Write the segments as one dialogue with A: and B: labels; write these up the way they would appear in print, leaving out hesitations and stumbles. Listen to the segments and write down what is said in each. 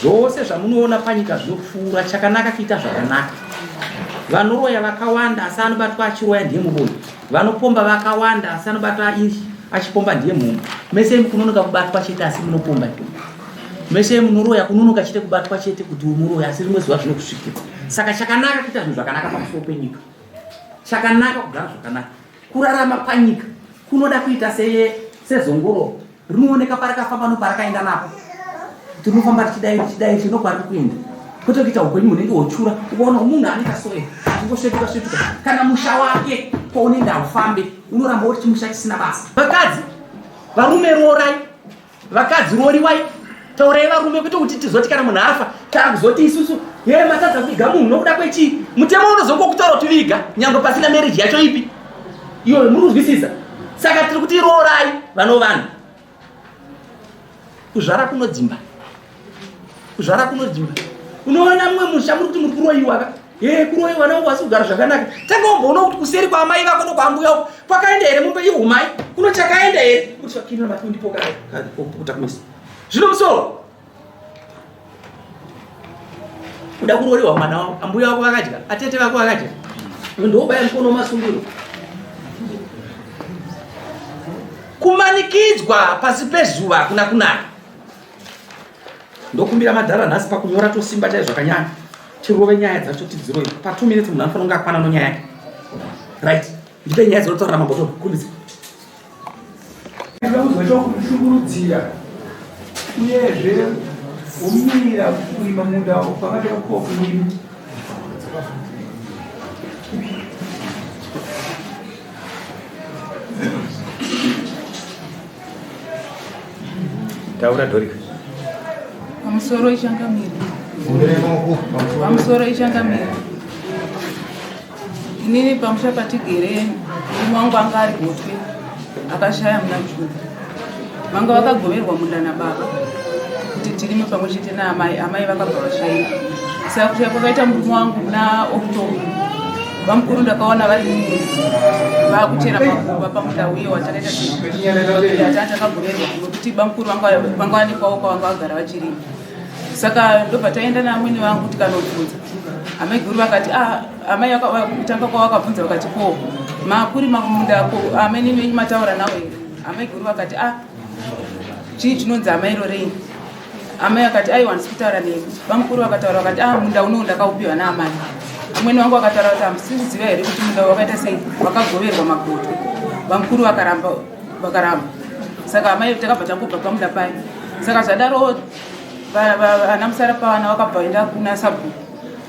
A: Zvose zvamunoona panyika zvinopfuura, chakanaka kuita zvakanaka. Vanoroya vakawanda asi anobatwa achiroya ndiye muroyi. Vanopomba vakawanda asi anobatwa achipomba ndiye mhombo. Mese kunonoka kubatwa chete asi munopomba. Mese munoroya kunonoka chete kubatwa chete kuti unoroya asi rimwe zuva zvinokusvikira. Saka chakanaka kuita zvinhu zvakanaka pamusoro penyika. Chakanaka kugara zvakanaka. Kurarama panyika kunoda kuita sezongororo rinooneka parakafamba noparakaenda napo kuti rinofamba richidai richidai richino kwariri kuenda kwete kuita upenyu hunenge hochura ukaona munhu anoita soe achingosvetuka svetuka kana musha wake kwaunenge haufambe unoramba uri chimusha chisina basa vakadzi varume roorai vakadzi rooriwai taurai varume kwete kuti tizoti kana munhu afa takuzoti isusu ye matadza kuviga munhu nokuda kwechii mutemo unozongokutaura kuti viga nyange pasina marriage yacho ipi iyoyo muri kuzwisisa saka tiri kuti roorai vano vanhu kuzvara kunodzimba kuzvara kunodzimba unoona mumwe musha muri kuti muri kuroyiwa ka e kuroyiwa nawo wasi kugara zvakanaka tanga womboona kuti kuseri kwaamai vako nokwambuya uko kwakaenda here mumbe ihumai kuno chakaenda here kuti vakinira makundipoka kuta kumeso zvino musoro kuda kurorewa mwana wako ambuya wako vakadya atete vako vakadya ndobaya mukono masungiro kumanikidzwa pasi pezuva hakuna kunaka ndokumbira madhara nhasi pakunyora tosimba chai zvakanyanya tirove nyaya dzacho tidzirove pa two minutes munhu anofanira kunge akwana nonyaya yake right ndipe nyaya dzinotaura mambo to kumbidza
B: kuzoita kushungurudzira uyezve womira kurima munda pakati pakokurima
A: Taura Dorika.
C: Pamusoro ichangamire. Pamusoro ichangamire. Inini pamusha patigere murume wangu anga ari gotwe akashaya muna June. Vanga vakagoverwa munda nababa kuti tirime pamwe chete naamai. Amai vakabva vashaika. Saka kushaya kwakaita murume wangu muna October vamukuru ndakaona vari vakuchera makuva pamunda uye watakaita atanga takagoverwa nokuti bamukuru vanga vane kwavo kwavanga vagara vachirima saka ndobva taenda naamwene vangu tikanobvunza amaiguru vakati ah, amai kutanga kwavakabvunza vakati ko makurima kumunda ko amene venyu mataura nawo here amaiguru vakati ah chii chinonzi amai rorei Amai akati aiwa handisi kutaura nemi. Bamukuru vakataura vakati ah munda unowu ndakaupiwa naamai. Amwene wangu vakataura kuti hamusi kuziva here kuti munda wakaita sei wakagoverwa magotwe. Bamukuru vakaramba vakaramba. Saka amai takabva tangobva pamunda paye. Saka zvadaro vana musara pavana vakabva vaenda kuna sabhuku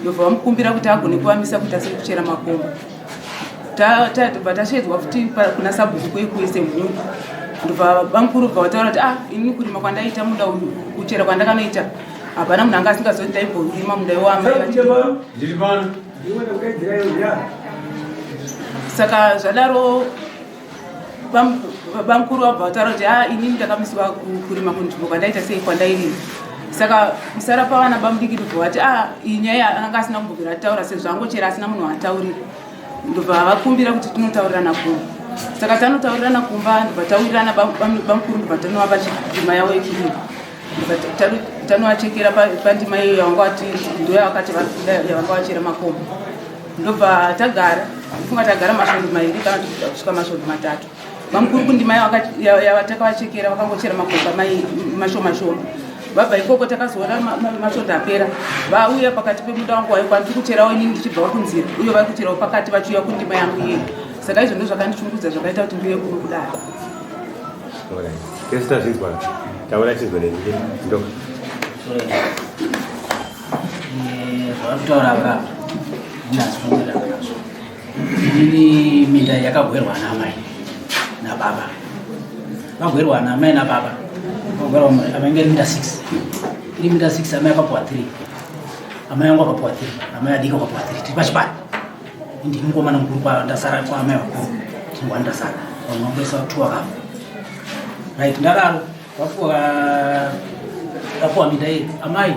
C: ndobva vamukumbira kuti agone kuvamisa kuti asiri kuchera makomba. Tobva tasheedzwa futi kuna sabhuku kwekuise mhuka ndobva bamukuru bva vataura kuti ah inini kurima kwandaita munda uyu kuchera kwandakanoita hapana munhu anga asingazoti ndaimborima munda iwamai saka zvadaro bamukuru vabva vataura kuti ah inini ndakamiswa kurima kunzvimbo kwandaita sei kwandairima saka musara pavana bamudiki ndobva vati ah iyi nyaya anga asina kumbobvira ataura sezvo angochera asina munhu waataurira ndobva vakumbira kuti tinotaurirana kumba saka tanotaurirana kumba ndobva taurirana bamukuru ndobva tanovapa chidhuma yavo yekurima. Tanoachekera pandima iyo yavanga vati ndoyavakati yavanga vachera makomba. Ndobva tagara, ndofunga tagara masvondo mairi kana kusvika masvondo matatu. Bamukuru kundima yatakavachekera vakangochera makomba mashoma shoma. Vabva ikoko takazoona masvondo apera vauya pakati pemunda wangu wayo kwandiri kucherawo inini ndichibvawo kunzira uye vari kucherawo pakati vachiuya kundima yangu iyeyo. Saka izvo ndozvakandishungurudza zvakaita kuti ndiuye kuno kudaro.
D: Tese tazvinzwa. Taura tinzwe neni. Ndoka.
A: Zvavari kutaura apa ndinazvinowirirana nazvo. Inini minda yakagwerwa naamai nababa. Vagwerwa naamai nababa. Vagwerwa amai iri minda 6. Iri minda 6 amai akapuwa 3. Amai vangu akapuwa 3. Amai adiki akapuwa 3. Tiri pachibani. Ndini mukomana mukuru kwa ndasara kwa amai vakuru. Ndini kwandasara. Vamwe vangu vese two vakafa. Right, ndadaro vapuwa vapuwa minda iyi amai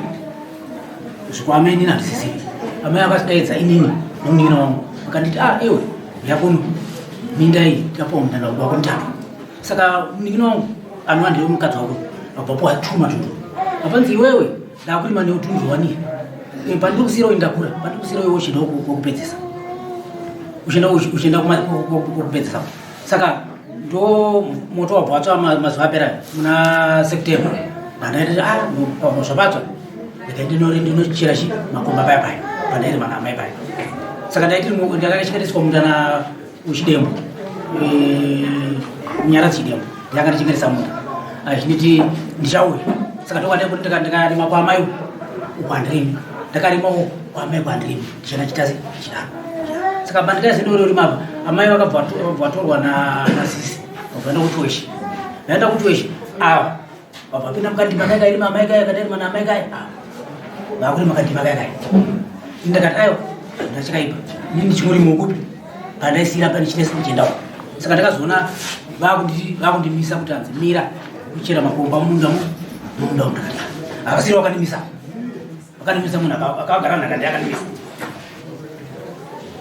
A: zviko amai inini handisizivi. Amai akatidaidza inini nomunin'ina wangu akanditi ah iwe yakuno minda iyi tapuwa munda wako mutatu. Saka munin'ina wangu anova ndiye mukadzi wako abva puwa two matundu. Apanzi iwewe ndakurima neutundu wani pandiri kusiyira uyu ndakura pandiri kusiyira uyu uchienda kwekupedzisa uchienda uchienda kwekupedzisa saka ndo moto wabva watsva mazuva apera muna September pandaiti ah zvapatsva ndikaiti ndinochera chi makomba paya paya pandairima naamai paya saka ndaiti ndakachengeteswa munda na uchidembo nyara dzidembo ndakandichengetesa munda achinditi ndichauya saka ndokwandai ndikarima kwaamai uku handirimi ndakarima uku kwaamai uku handirimi ndichana chitasi chidaro saka pandikaizindororima apa amai vakabva vatorwa nasisi vabva kuchiweshe vaenda kuchiweshe ava vabva pinda mukandima kai kairima amai kai kadairima naamai kai ava vakurima kandima kai kai ndakati aiwa ndachakaipa ini ndichingorima ukupi pandaisiira pane chinesi ndichiendawo saka ndakazoona vakundimisa kuti hanzi mira kuchera makomba mumunda mumunda umu ndakati havasiri vakandimisa vakandimisa munhu akagara nhaka ndiye akandimisa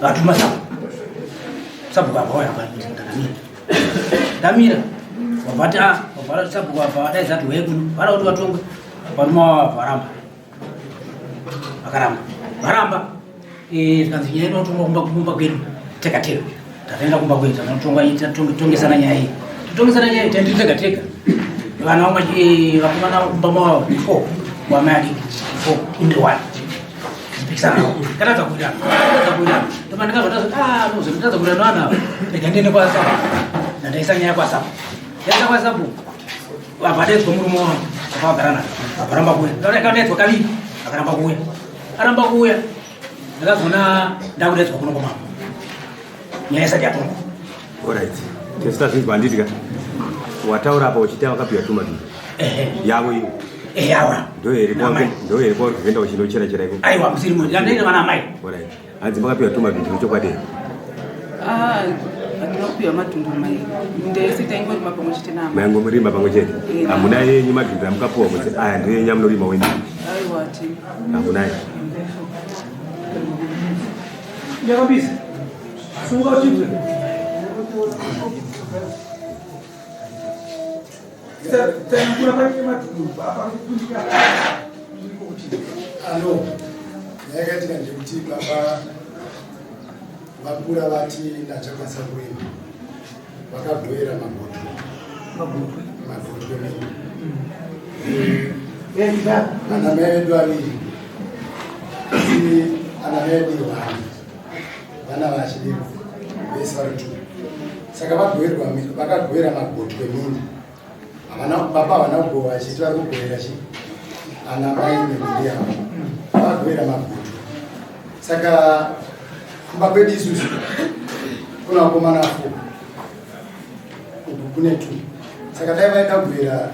A: vatuma sabhuku sabhuku apa waya akandimisa ndakamira ndamira vabva ah vabva sabhuku apa vadaidza kuti huye kuno vada kuti vatongwe varume vavo varamba vakaramba varamba zvikanzi nyaya inotongwa kumba kumba kwedu tega tega tataenda kumba kwedu tanotongwa tongesana nyaya iyi totongesana nyaya iyi taendiri tega tega vana vamwe vakomana kumba mavo four wamai adiki four indiri one tichipikisana navo katadza kuwirirana katadza kuwirirana ndobva ndikazoti ah nozonditadza kuwirirana navanhu ava rega ndiende kwasabu ndandaisa nyaya kwasabu ndaisa kwasabu vabva daidzwa murume wangu akavagara naye akaramba kuuya akadaidzwa kaviri akaramba kuuya aramba kuuya ndakazoona ndakudaidzwa kuno kwamambo nyaya isati yatongwa.
D: Alright. Tese tazvinzwa handiti ka? Wataura apa uchiti wakapiwa tuma tuma.
A: Ehe.
D: Yavo iyo.
A: Ehe awa.
D: Ndo here kwake ndo here kwauri kuenda uchinochera chera ikoko.
A: Aiwa musiri mu ndaenda vana amai.
D: Alright. Hanzi makapiwa tuma tundu chokwadi here?
C: Ah, hatina kupiwa matundu mai. Minda yese taingorima pamwe chete naamai.
D: Maingomurima pamwe chete.
C: Eh.
D: Hamuna yenyu madhudhu amukapiwa kunzi aya ndiyo yenyu amunorima wenyu.
C: Aiwa hatina.
D: Hamuna.
B: Nyakabisa. Sunga uchibve. Tsanangura paine matundu apa kundika.
E: Alo, yakaitika ndekuti baba vakura vati ndachakwanisa kurima vakagoera magotwe
B: Magotwe.
E: magotwe mene ana mai vedu vaviri asi ana mai vedu vana vana vachidero vese vari two saka vagoerwa vakagoera magotwe mene havana baba havana kugowa vachiti vari kugoera chi ana mai nemhuri yavo vakagoera magotwe saka kumba kwedu isusu kuna vakomana four uku kune two saka dai vaida kugoera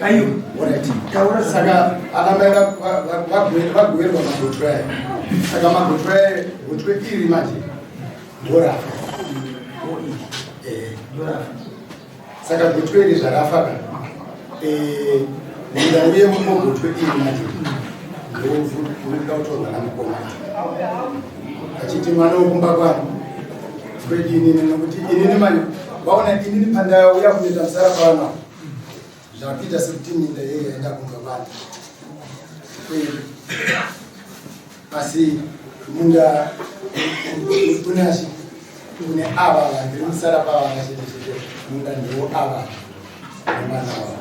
B: Aiwa.
E: Alright.
B: Taura
E: saka ana mai vagoerwa magotwe aya saka magotwe aya gotwe iri manje ndorafa. Eh, saka gotwe iri zvarafa ka munda uye mugotwe iri manje ndourikuda kutorwa namukoma achiti mwana wokumba kwangu kwedu inini nokuti inini manje vaona inini pandauya kunoita musara pavana. Zvakuita sekuti minda yeye yaenda kumba kwake kwedu, asi munda unachi une ava vandiri musara pavana chete chete, munda ndewo ava nemwana wavo.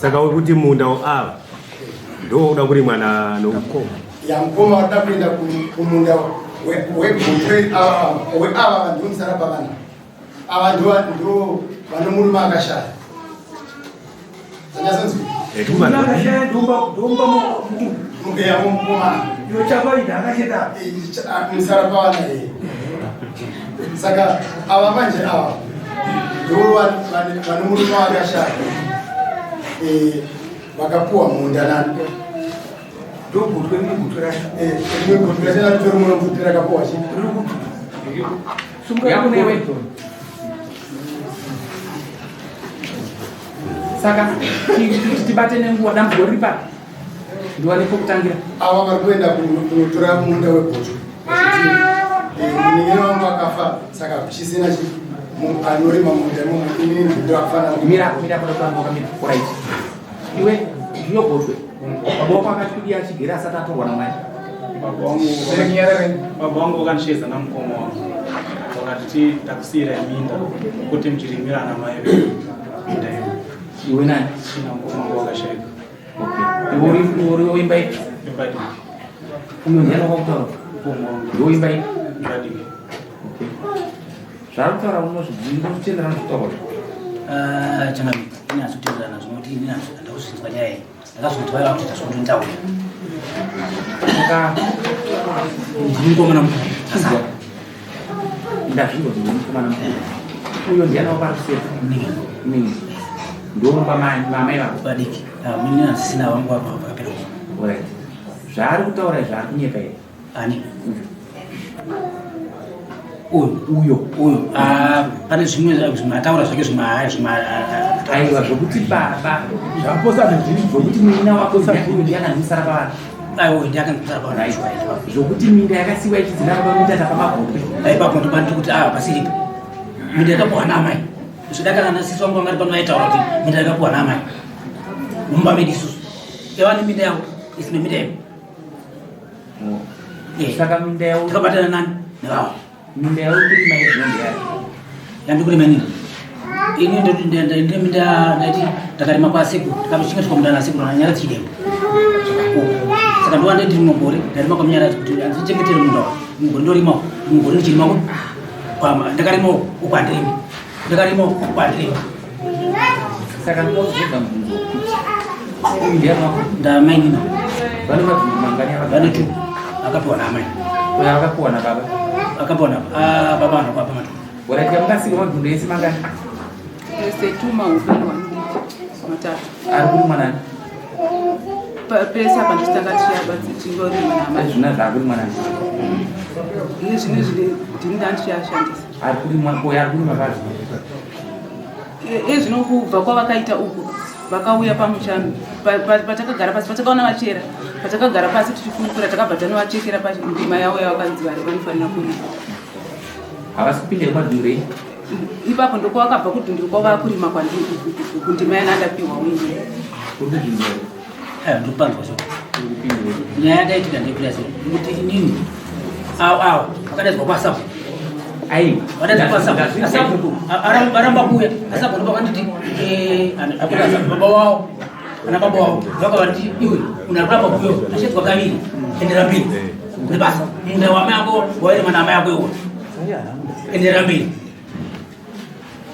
D: Saka uri kuti munda ava ndo uda kurimwa nomukoma?
E: Yamukoma waida kuenda kumunda wegotwe weava vanhu vemusara pavana ava, ndo vano murume akashaya. Zanyazonzi
B: Akashaya ndomba mukuru.
E: Mukomana.
B: Iyo chakaita akacheta.
E: Musara pavana iye. Saka ava manje, ava ndo vano murume wakashaya, vakapuwa munda nani?
B: Ndogotwe, rimwe gotwe racho.
E: Rimwe gotwe racho ritori muno futi, rakapuwa chi?
B: Riri kupi? Sumuka.
A: Yakunewe. Saka kuti tibate nenguva, dambudziko riri papi? Ndiwane pokutangira.
E: Ava vari kuenda kunotora munda wegotwe vachiti munin'ina wangu akafa, saka kuchisina anorima munda imomo, inini ndirakufanira.
A: Mira, mira, kuda kuramba wakamira. Alright, iwe ndiyo gotwe. Baba wako akati kudii achigere asati atorwa namwari?
F: Baba wangu vakandishedza namukoma wangu, vakati takusiyirai minda kuti muchirimira ana mai vedu minda iyo.
A: Iwe nani?
F: Ina mukoma wangu wakashaika.
A: Okay, iwe uri woimba ipi?
F: Imba diki.
A: Uyo ndiani wakakutaura?
F: Mukoma wangu.
A: Ndiwo imba ipi?
F: Imba diki.
A: Okay, zvaari kutaura unozvitenderana zvitaura?
G: Changamire, ini handitotenderana nazvo nokuti ini handakuzvinzwa nyaya iyi. Ndakazonzwa yava kutoita zvondonitaura.
A: Saka
G: Ndini mukomana mukuru.
A: Chinzwa, ndazvinzwa kuti ndini mukomana mukuru. Uyo ndiani wako ari kuseri?
G: Mini.
A: Mini ndomba mamai vako?
G: Vadiki. Mini handisina vangu vakapera.
A: Alright, zvaari kutaura zvaari kunyepa here?
G: Ani? Uyu?
A: Uyo.
G: Uyu. Ah, pane zvimwe ataura zvake, zvimwe haya, zvimwe
A: Aiwa, zvokuti baba
B: Zvaposa nezviri.
A: Zvokuti muina wako uyu ndiani andimusara pavanhu?
G: Aiwa, uyu ndiye akandimusara pavanhu.
A: Zvokuti minda yakasiwa ichidzina baba minda tapamagotwe.
G: Ipapo ndopandiri kuti pasiripo. Minda yakapuwa naamai. Zvidakana nasisi vangu vangari pano vaitaura kuti minda yakapuwa naamai mumba medu isusu. Yava neminda yavo, isi neminda yedu.
A: Saka minda yavo
G: Takabatana nani? Nevavo.
A: Minda yavo kurima yezvino ndeyani?
G: Yandikurima inini, ini ndine minda. Ndaiti ndakarima kwasekuru, ndakatochengetwa munda nasekuru naNyaradzi Chidembo. Saka ndova ndiri mugore ndarima kwaMunyaradzi kuti handichengetere munda wa mugore. Ndorimawo mugore, ndichirimako ndakarimawo uku handirimi, ndakarimawo uku handirimi.
A: Saka ndoda kuzobva mubvunzo wekuti uyu ndiani wako?
G: Ndamainina.
A: Vane mabvunzo mangani?
G: Vane two akapiwa naamai.
A: Uyo akapiwa nababa?
G: Akapiwa nababa anokwapa matu.
A: Alright, yamungasirwa mabvunzo ese mangani?
C: Ese two mahombe one diki, matatu.
A: Ari kurimwa nani?
C: Pese apa ndichitanga tichingorima namai.
A: Zvina zvaakurimwa nani?
C: Iye zvino izvi ndini ndandichiyashandisa.
A: Ari kurimwa koyo, ari kurima pazvo?
C: Iye zvino kubva kwavakaita uku, vakauya pamushando patakagara pasi, patakaona vachera, patakagara pasi tichikurukura, takabva tanovachekera pandima yavo yavakanzi vari vanofanira kurima.
A: Havasi kupinda yemadhurei?
C: Ipapo ndokwavakabva kudhunduru kwava kurima kundima yanandapiwa wini.
A: Uri kuzvinzwa?
G: Ndikupanzwa so.
A: Uri kupindura?
G: Nyaya yandaitika ndekuita sei? Nekuti inini awo awo vakadaidzwa kwasapo.
A: Aiwa.
G: Vadaidzwa kwasapo, asapo aramba kuuya. Asapo ndo vakanditi baba wavo, ana baba wavo vakavati, "Iwe unakuramba kuuya, achedzwa kaviri, endera mberi nebasa. Munda wamai ako wairima naamai ako iwo, endera mberi."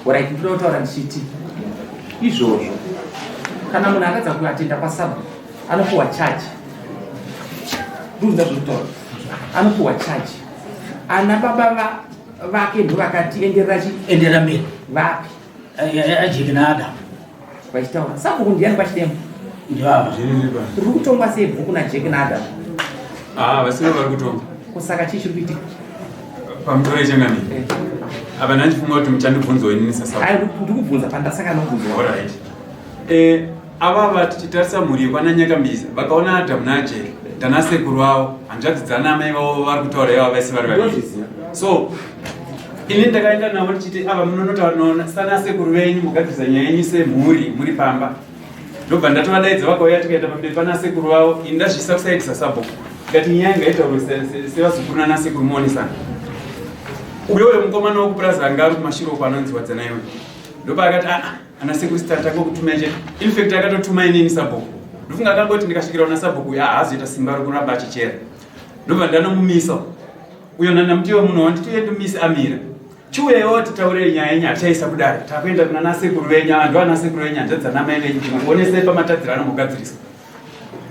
A: Alright, ndinoda kutaura ndichiti izvozvo, kana munhu akadza kuatenda kwasabhuku, anopuwa charge. Ndikuziva zvekutaura, anopuwa charge. Ana baba vake ndo vakati enderera chi?
G: Endera mberi.
A: Vapi?
G: Ajeki naAdamu.
A: Vachitaura sabhuku ndiani paChidembo?
G: Ndivava.
A: Riri kutongwa sei bhuku naJeki naAdamu?
H: Ah, vasina vari kutonga.
A: Kusaka chii chiri kuitika?
H: Pamusoro yechangamire, apa ndandifunga kuti muchandibvunzawo inini sasa.
A: Ai, ndikubvunza pandasangana nokubvunzwa.
H: Alright. Avava tichitarisa mhuri yekwana Nyakambiza, vakaona Adhamu naJeki ndanasekuru vavo, hanzvadzi dzanamai vavo vari kutaura ivava vese vari vaviri.
A: Ndozviziva.
H: So ini ndakaenda navo ndichiti ava munonotaura sanasekuru venyu, mugadzirisa nyaya yenyu semhuri muri pamba. Ndobva ndatovadaidza vakauya tikaita pamberi pana sekuru vavo, ini ndazviisa kusaidi sasabhuku. Ndikati nyaya ngaitaurwe sevazukuru nanasekuru muonesana. Uyo uyo mukomana wekupurazi anga ari kumashure uko anonzi Wadzanai uyu. Ndopaakati aa ana sekuru sitari tangokutumai chete. In fact akatotuma inini sabhuku. Ndofunga akangoti ndikasvikira kuna sabhuku uyu haazoita simba rekuramba achichera. Ndobva ndanomumisa. Uyo nanamuti wemunhu wanditi uye ndimumise amira. Chiuyawo titaure nyaya yenyu hatichaisa kudare. Takuenda kuna nasekuru venyu, ava ndo anasekuru venyu, hanzvadzi dzanamai venyu, tinongonesai pamatadziro anogogadziriswa.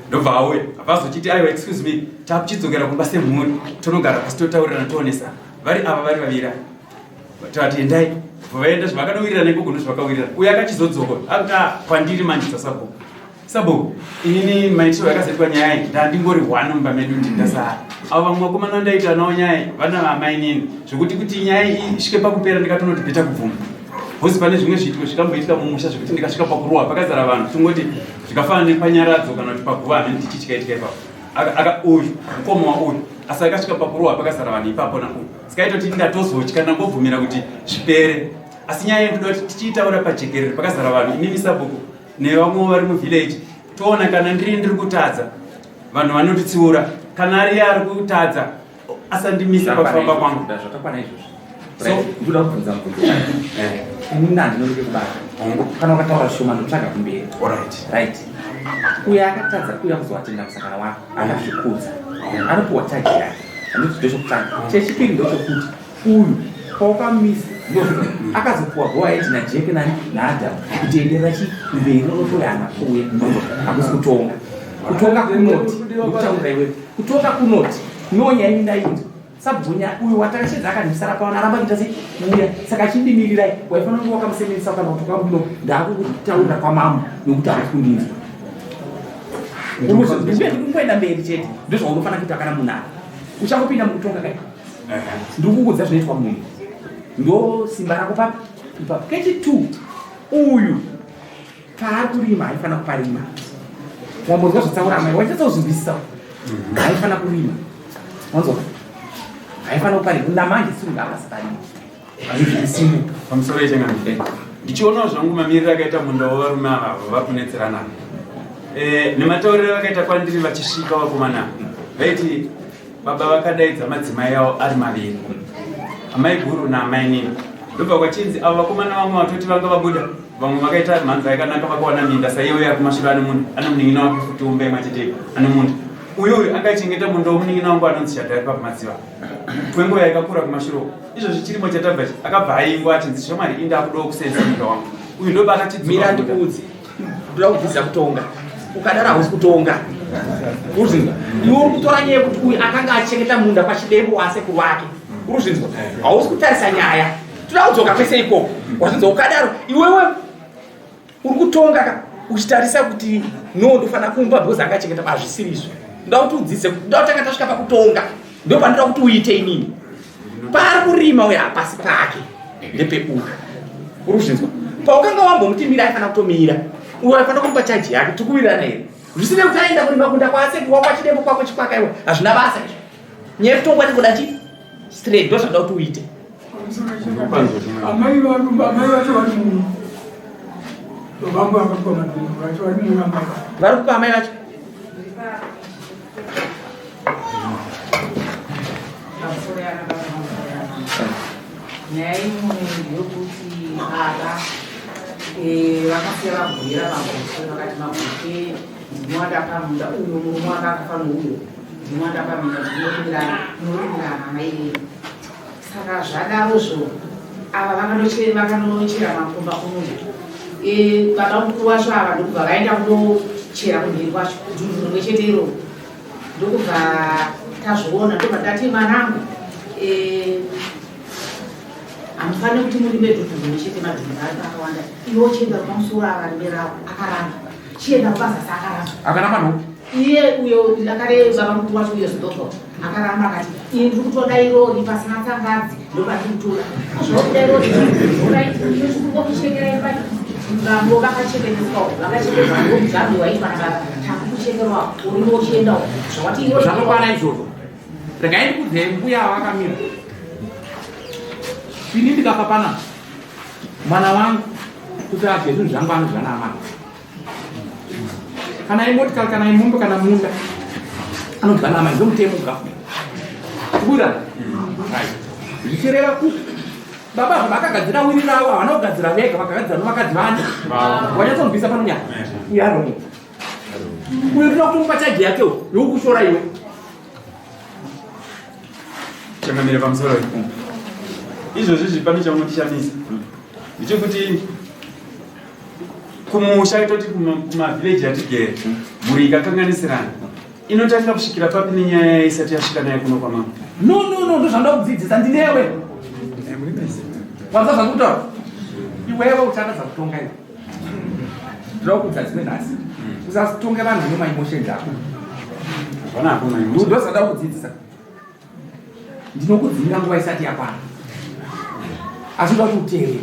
H: Ndobva auya, havazochiti aiwa excuse me, takuchidzokera kumba semhuri, tonogara pasi totaurirana toonesana. Vari ava vari vaviri ava. Tavati endai, bva vaenda zvavakanowirirana ikoko ndozvavakawirirana. Uyo akachizodzoka, akuti ah, kwandiri manje sasabhuku. Sabhuku, inini maitiro yakazoitwa nyaya iyi ndandingori one mumba medu ndindasara. Avo vamwe vakomana vandaita navo nyaya iyi vana vamainini zvekuti kuti nyaya iyi isvike pakupera ndikatonoti bheta kubvuma. Bhozi pane zvimwe zviitiko zvikamboitika mumusha zvekuti ndikasvika pakurohwa pakazara vanhu tongoti zvikafanana nepanyaradzo kana kuti paguva hamene tichi chikaitika ipapo. Aka uyu mukoma wauyu asi akasvika pakurohwa pakazara vanhu ipapo na uyu. Saka itoti ndatozotya ndangobvumira kuti zvipere. Asi nyaya iyi ndoda kuti tichiitaura pajekerere pakazara vanhu inini sabhuku nevamwewo vari muvillage toona kana ndiri ndiri kutadza vanhu vanotitsiura kana ari ari kutadza asandimisa pakufamba kwangu.
A: Zvakakwana izvozvo. So ndoda kubvunza mubvunzo. Ini ndandinonoke kubata. Kana ukataura zvishoma ndotsvaga kumberi.
H: Alright.
A: Right. Uyo akatadza kuuya kuzoatenda musangano wako akazvikudza anopiwa chaji yake. Handiti ndochokutanga. Chechipiri ndochokuti uyu paukamisa ndozvo akazopuwa go ahead naJack nani naAdam kuti enderera chi mberi unotoyana kuuya hakusi kutonga. Kutonga kunoti ndokutaurira iwewe. Kutonga kunoti no nyaya ini ndainzwa sabhunya uyu watakashedza akandisara paona aramba kuita sei kuuya saka achindimirirai waifanira kunge wakamusemenesa kana kuti wakamuno ndaakukutaurira kwamambo nokuti haasi kundinzwa. Kungoenda mberi chete ndozvaunofanira kuita kana munhu ava uchangopinda mukutonga kai ndiri kukuudza zvinoitwa munhu ndo simba rako papi ipapo. Kechi2 uyu paari kurima haifanira kuparima wambonzwa zvataura amai wachitadza kuzvinzwisisa haifanira kurima wanzwa haifanira kuparima namanje siri ngaavasi parima
H: Simu pamusoro yechangamire ndichionawo zvangu mamiriro akaita munda wavarume ava vari kunetserana nematauriro avakaita kwandiri vachisvika vakomana vaiti baba vakadaidza madzimai avo ari maviri amai guru naamai nini ndobva kwachinzi avo vakomana vamwe vatoti vanga vabuda vamwe vakaita mhanza yakanaka vakawana minda saiyo yakumashure ane munda ane munin'ina wake futi umba imwe chete ane munda uyu uyu akachengeta munda womunin'ina wangu anonzi Shadhari paMadziva kwenguva yakakura kumashure uko izvozvi chirimo chatabva ichi akabva aingwa achinzi shamwari inda akudawo kusenza munda wangu uyu ndobva akachidzoka
A: Mira
H: munda.
A: ndikuudze ndoda kudzidza kutonga ukadaro hausi kutonga urikuzvinzwa iwe uri kutora nyaya yekuti uyu akanga achengeta munda pachidembo wasekuru wake urikuzvinzwa hausi kutarisa nyaya toda kudzoka kwese ikoko wazvinzwa ukadaro iwewe uri kutonga ka uchitarisa kuti no ndofanira kumupa because akachengeta hazvisiri izvo ndoda kuti udzidze ndoda kutanga tasvika pakutonga ndo pandoda kuti uite inini paari kurima uyo hapasi pake ndepeuyu uri kuzvinzwa paukanga wambomuti mira aifanira kutomira uyo aifanira kumupa chaji yake tiri kuwirirana here zvisinei kuti aenda kurima kunda kwasekuru wako achidembo kwako chikwaka iwe hazvina basa izvo nyaya yekutongwa ndikuda chi straight ndo zvanoda kuti uite.
B: Amai vacho vari muno. Vangu vakapiwa madhumbu vacho vari muno amai.
A: Vari kupa amai vacho.
I: Nyaya imwe ndeyekuti baba vakasiya vagovera magotwe vakati magotwe ndini wandapa munda uyo murume wanga akafa nouyo ndini wandapa minda ndinorumirana munorumirana amai venyu. Saka zvadarozvo ava vakanochera makomba kunoyo baba mukuru wacho ava ndokubva vaenda kunochera kumhiri kwacho dunhu rimwe chete iroro ndokubva tazviona ndobva ndati mwanangu hamufaniri kuti murime dunhu rimwe chete madhunhu ari akawanda iwe uchienda pamusoro ava rime ravo akaramba chienda pazasi akaramba
A: Akaramba no
I: iye uyo akare baba mukuru wacho uyo zidoko akaramba akati ini ndiri kutoda irori pasina tsangadzi ndopandiri kutoda zvakuda irori oraitikuchekerai vamwe vakachekereswawo vakachekerwa ndomugambi waitwa nababa takukuchekerwa urimo uchiendawo zvawati irori
A: Zvatokwana izvozvo regai ndikudzei mbuya vakamira ini ndikafa panapa mwana wangu kuti adye zvinhu zvangu anodya naamai. Kana imotikari kana imombe kana munda anodya naamai, ndomutemo government. Kubuda right, zvichireva kuti baba zvavakagadzira wiri ravo havana kugadzira vega, vakagadzira novakadzi vani. Wanyatsonzwisa pano nyaya uyo aromo uyo ndoda kutomupa chaji yake yokushora iwe.
H: Changamire, pamusoro izvozvi izvi pane chaunondishamisa, ndechekuti kumusha, itoti kumavhileji atigere, mhuri ikakanganisirana inotanga kusvikira papi nenyaya isati yasvika naye kuno kwamama?
A: No, no, no, ndozvandoda kudzidzisa. Ndinewe wanza zvandikutaura. Iwewe uchatadza kutonga iwe. Ndoda kuudza dzimwe nhasi, usatonge vanhu nemaemotions ako.
H: Hapana.
A: Ndozvandada kudzidzisa. Ndinokudzimira nguva isati yakwana, asi uda kuti uteerere.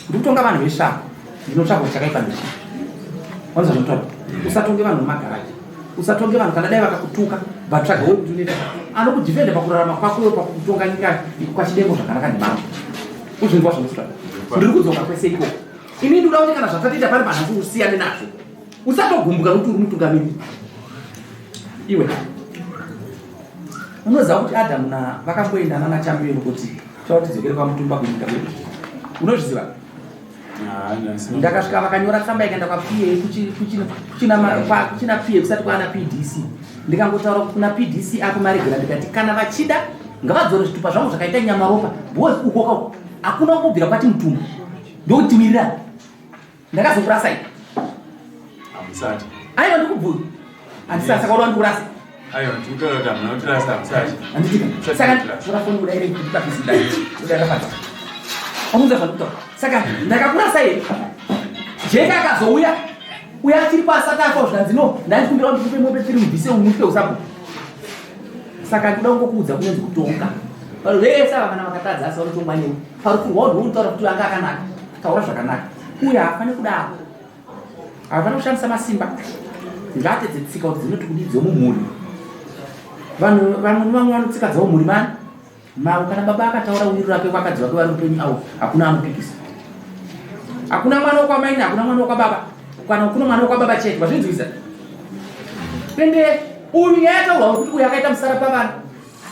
A: Ndikutonga vanhu vesvako, ndinotsvaka kuti chakaipa ndechii. Wanza zvinotaura, usatonge vanhu vemagaraji, usatonge vanhu. Kana dai vakakutuka, vatsvaga wekuti unoita anokudhifenda pakurarama kwako iwe, pakutonga nyika kwaChidengo zvakanaka ndimambo. Uzvinzwa zvandikutaura? Ndiri kudzoka kwese ikoko. Ini ndinoda kuti kana zvatatoita pari panhasi, usiyane nazvo, usatogumbuka nokuti uri mutungamiriri iwe. Unoziva kuti Adamu na vakamboenda nana champion kuti tava tidzokere kwaMutumba kunyika kwedu? Unozviziva? Ndakasvika, vakanyora tsamba ikaenda kwaPA, kuchina PA kusati kwaana PDC. Ndikangotaura kuna PDC apo maregera, ndikati kana vachida ngavadzore zvitupa zvangu zvakaita nyamaropa, because ukoka hakuna kumbobvira kwati Mutumba ndokutiwirirana. Ndakazokurasai?
H: Hamusati.
A: Aiwa, ndikubvunza, handisati. Saka uda ndikurasa?
H: Aiwa, ndikutaura kuti hamuna kutirasa, hamusati.
A: Handitika. Saka tora foni udaire kuti papisi udaira panzi amunza zvandikutaura. Saka ndakakurasa here? Jeka akazouya uya achiri pasati afa, zvikanzi no, ndandikumbira kuti ndikupe mombe tiri mubvise umutwe usabu. Saka ndikuda kungokuudza kunonzi kutonga. Vanhu vese ava kana vakatadza, asi vanotongwa newe parufu rwao. Ndounotaura kuti anga akanaka, taura zvakanaka. Uye haafani kudaro, haafani kushandisa masimba. Ngatedze tsika kuti dzinoti kudii dzomumhuri. Vanhu vamwe vamwe vanotsika dzavo mhuri mani mavo. Kana baba akataura wiri rake, vakadzi vake vari mupenyu avo, hakuna anopikisa, hakuna mwana wekwamaini, hakuna mwana wekwababa, kana kuna mwana wekwababa chete. Vazvinzwisa? Ende uyu nyaya yataurwa kuti uyu akaita musara pavana,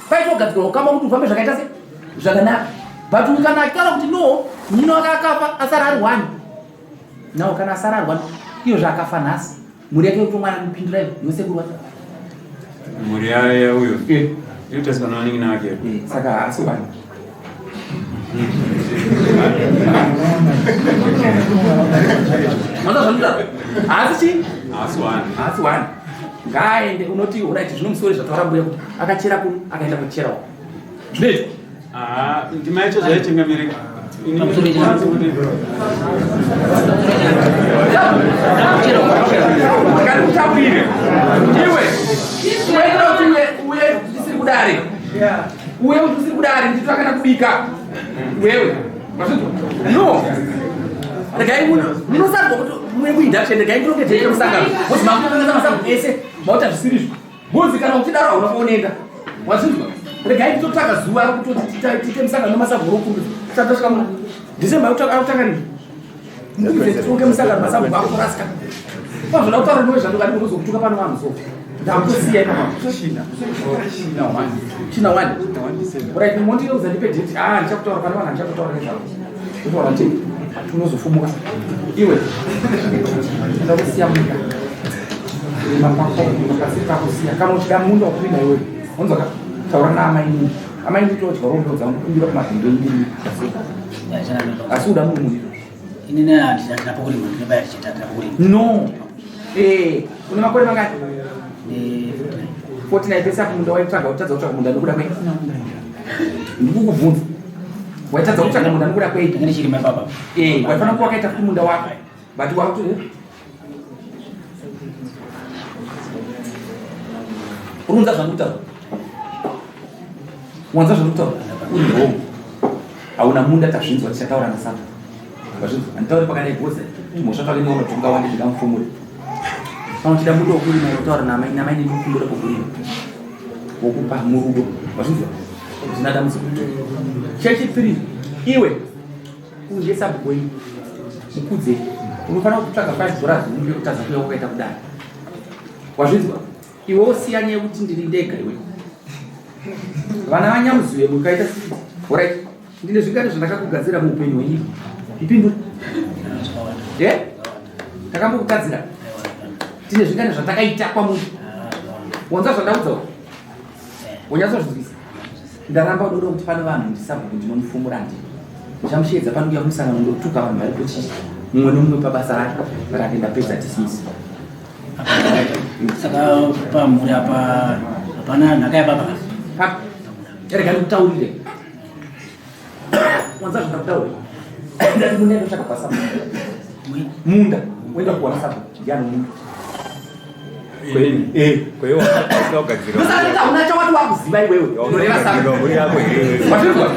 A: paitogadzirwa ukama kuti ufambe zvakaita se zvakanaka. But uyu kana achitaura kuti no, nyino aka akafa asara ari one now, kana asara ari one iyo zvaakafa nhasi, mhuri yake yotomwana mupindura iyo yosekuru wacho.
H: Mhuri yauyo inotariswa navanenge ake.
A: Saka haasi one. Maza zvandinotaura, haasi chii?
H: Haasi one.
A: Haasi one. Ngaaende unoti alright, zvino musori zvataura mbuya kuti akachera kuno, akaenda kucherawo, zvinoitwa.
H: Ndima yacho zvaichengamirika.
A: Ngandikutaurire iwe, uye kuti uye tisiri kudare, uye kuti usiri kudare, nditwakana kubika wewe. Mazvinzwa? No, regai munosarwa kuti muye kuinduction. Regai ndinongedzere musangano bcause makutokanganisa masabhuku ese, mauta zvisirizvo bcause kana uchidaro hauna kuoneka. Wazvinzwa? Regai nditotsvaga zuva rokutoti tiite musangano nemasabhuku rokurumbidza tisati tasvika muna December. Akutanga rini? Mukumbidze tironge musangano, masabhuku akutorasika. Pazvoda kutaura newe zvandokadi unozokutuka pano vanhu, so ndakutosiya ipapa. China one. Right, mondinoudza, ndipe date. Ah, ndichakutaura pane vanhu, handichakutaura nezvavo. Ndotaura ti unozofumuka iwe. Ndakusiya munda, kurima kwako, kurima pasi pakusiya. Kana uchida munda wokurima iwewe, wanzwaka, taura naamainini. Amainini todya rombo dzangu, kumbira kumabhindo inini, asi uda muri muriro.
G: Inini handina pokurima, ndinobaya tichita, handina pokurima.
A: No, une makore mangani? 49. Pese apo munda waitsvaga, utadza kutsvaga munda nokuda kwei? Ndikukubvunza, waitadza kutsvaga munda nokuda kwei?
G: Ndanga ndichirima baba.
A: Waifanira kuva wakaita futi munda wako, but wakuti urunza zvandikutaura, wanza zvandikutaura, uri wrong, hauna munda. Tazvinzwa, tichataura nasaba. Vazvinzwa? Handitauri pakadai bhoze tumhosva twake neono tungawande zvikamufumure. Kana uchida munda wokurima, utaura namai, namai ndikukumbura pokurima, wokupa murudo. Vazvinzwa? Zvina dambudziko. Chechi 3, iwe unje sabhuku wenyu mukudze. Unofanira kutsvaga 5 dollars umbe kutadza kuya wakaita kudai. Wazvinzwa? Iwe wosiya nyaya yekuti ndiri ndega iwe. Vana vanyamuziwe mukaita sisi. Alright. Ndine zvingani zvandakakugadzira muupenyu hwenyika? Ipindure. Eh? Takambokugadzira. Tine zvingani zvatakaita kwamuri? Wanza zvandaudza? Wanyatsozvinzwisa? Ndaramba unoda kuti pane vanhu ndisabhuku ndinomufumura ndini. Ndichamusheedza pano kuya kumusangano ndotuka vanhu varipo chii? Mumwe nomumwe pabasa rake rake ndapedza dismiss.
G: Saka pamhuri apa hapana nhaka yababa.
A: Rega ndikutaurire. Wanza zvandakutaurira. Ndati munda ndotsvaka basa. Munda woenda kuwana sabhuku ndiani munda. Ndosaka hauna chawati wakuziva iwewe unoreva sabhuku.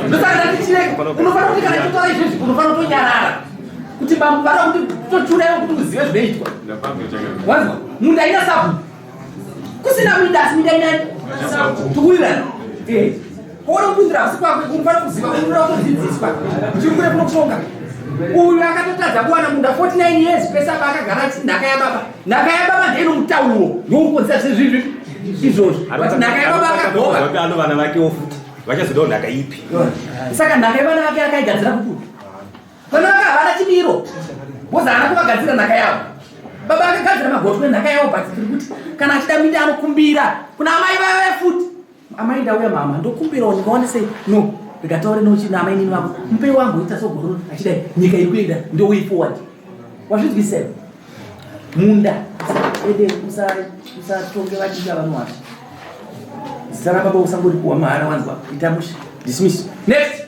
A: Ndosaka ndati chirega unofanira kuti kana chitaura izvezvi unofanira kutonyarara kuti bambo vada kuti tochuraiwo kuti uzive zvinoitwa. Wanzwa munda ina sabhuku kusina minda asi minda inani tikuwirirana eh. Kuona kupindura hasi kwako unofanira kuziva unoda kutodzidziswa chirikure kunokutonga uyu akatotadza kuwana munda 49 years pese apa akagara achiti nhaka yababa nhaka yababa ndeino mutauro ndokukonzera zvezvizvi izvozvo but nhaka yababa akagova
D: ano vana vakewo futi vachazodawo nhaka ipi
A: saka nhaka yevana vake akaigadzira kupi Vana vake havana chimiro bhozi haana kuvagadzira nhaka yavo. Baba akagadzira magotwe nhaka yavo but tiri kuti kana achida minda anokumbira kuna amai vaya futi. Amai ndauya mama ndokumbirawo ndingawane sei? No ndikataure nochina amai nini vako mupei wangu ita sogororo achidai nyika iri kuenda ndo way forward. Wazvinzwisisa here? Munda ede usatonge vadiki avanowacha. Zita rababa usangoripuwa mahara wanzwa ita mushe dismiss. Next.